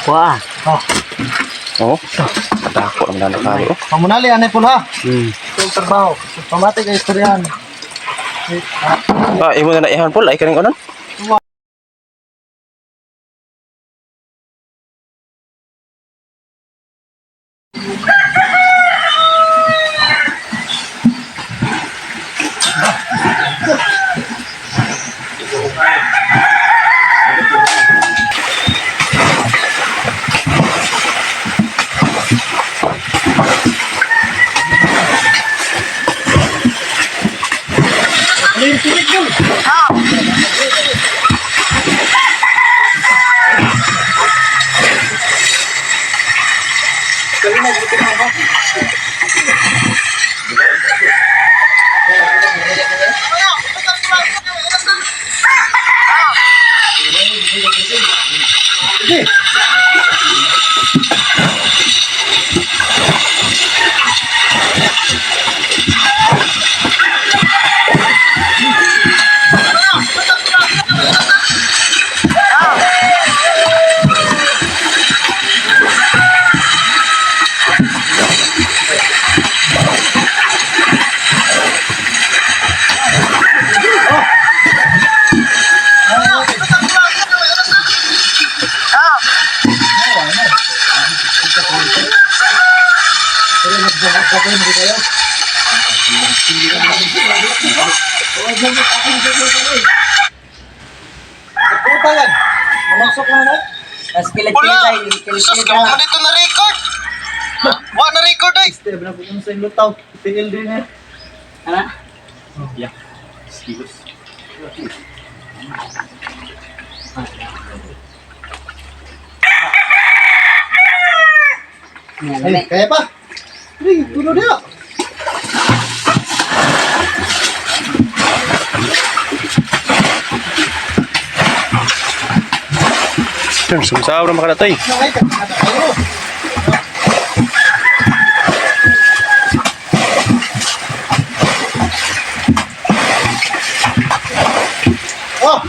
Kuha. Oh. Oh. Dako ang dana kayo. Pamunali anay pul ha. Hmm. Itong trabaho. Pamati kay istoryahan. Ah, imo na naihan pol ay kaning onon. Puta yan. Mamasok na na. Mas kilit-kilit Wala! ay. Sus, Kilit-kilit gawa na. mo dito na record! Wa na record ay! Step na po sa inyo tao. TL din eh. Ana? Yeah. Kilos. Ay, kaya pa. Pre, tulo dia. Sumsaw ra makanatay. Ay, kayo. Oh!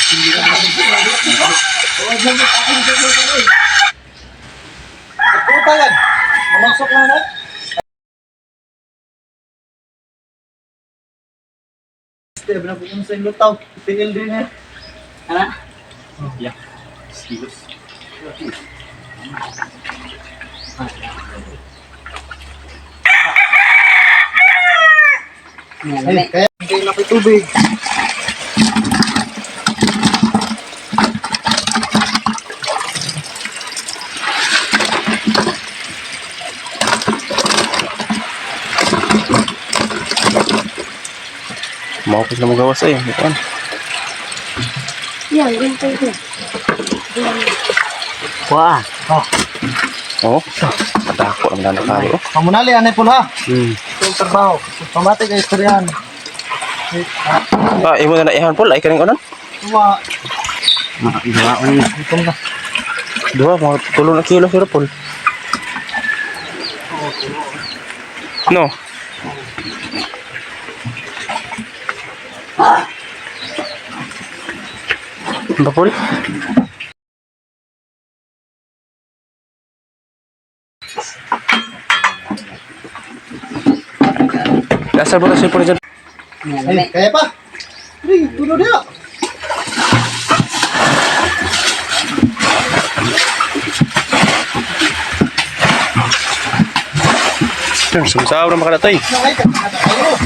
Sige. Puta yan. Mamasok na na. Step na po sa inyo tao. TL din eh. Ana? Yeah. Kilos. Ay, kaya hindi na kay tubig. Mao sila mo gawas ay. Kuan. Yan, ganito yun. Wah. Oh. Padako ang dana kayo. Pamunali, anay po ha. Hmm. Itong trabaho. Pamati kay istoryahan. Ah, imo na ihan pol ay kaning onon. Tuwa. Duwaon. Gutom na. Duha mga 3 na kilo sira pol. No. Ba pol? Dasar ba kasi po dyan? Ay, kaya pa. Pre, tulo niya. Sumsaw na makalatay. Ay, kayo.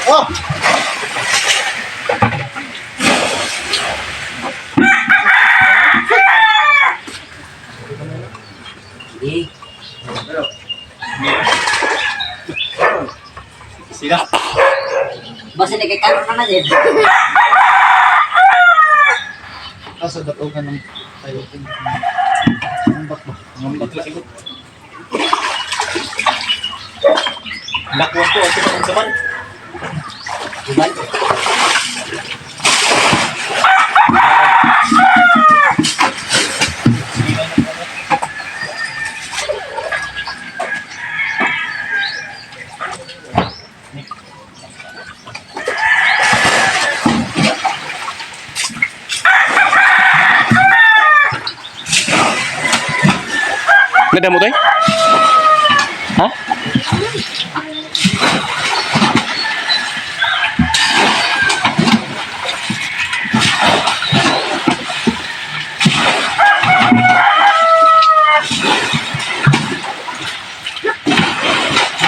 Oh! Sige. Sila. Basta nagkakaroon na na din. Asa datugan ng tayo. Ambak ba? Ambak lang. Nakuha ko ang sa saban. Diba? Nada mo tayo? Ha?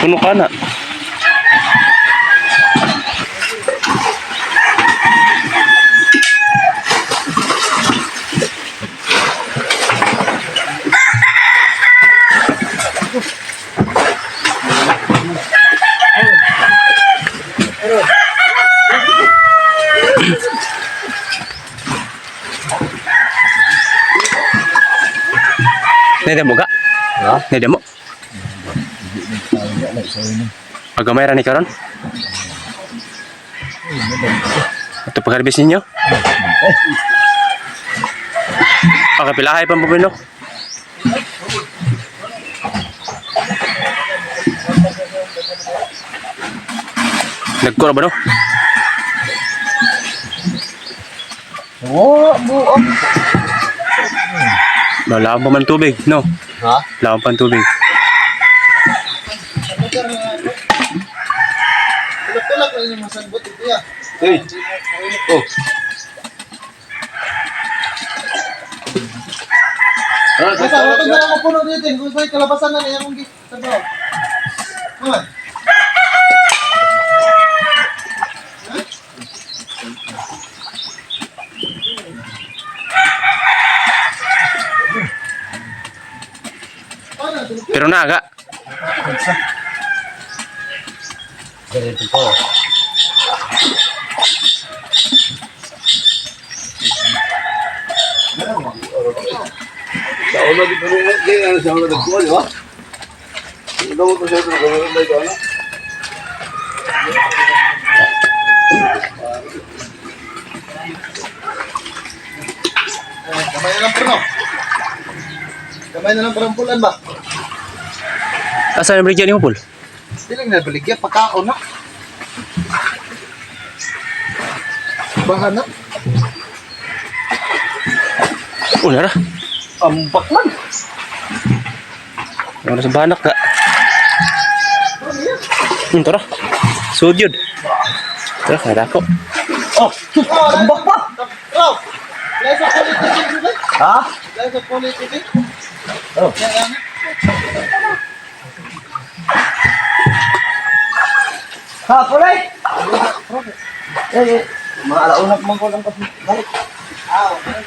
Puno ka na. Nada mo ka? Nada mo? Pagamay ra ni karon? Ito pag-harvest ninyo? Pagkapilahay pa mo no? Nagkura ba no? Oh, buok. Wala pa man tubig, no? Ha? Wala pa tubig. Tulak-tulak lang yung masanbot ito ya. Hey. Oh. Basta, watag na ako puno dito. Kung sa'yo, kalabasan na niya kung trabaho. Naman. Paano? Pero naga. Sa ulo di pero di ano sa ulo nagkuha, di ba? Ito mo sa ito nagkuha ito ano? Eh, Kamay na lang pero. Kamay na lang parang pulan ba? Asa na bigyan ni Paul? Hindi lang nabaligya, pagkaon na. Bahan na. Oh, nara. Ambak man. Ano sa banak ka? Tara. Sud yun. Tara, kada ko. Oh, ambak pa. Oh. Wala sa politics, ba? Ha? Wala sa politics. Oh. Kaya nga. Ha, pulay! Eh, eh, mga alauna pa man ko lang kasi. Balik. Ah, okay.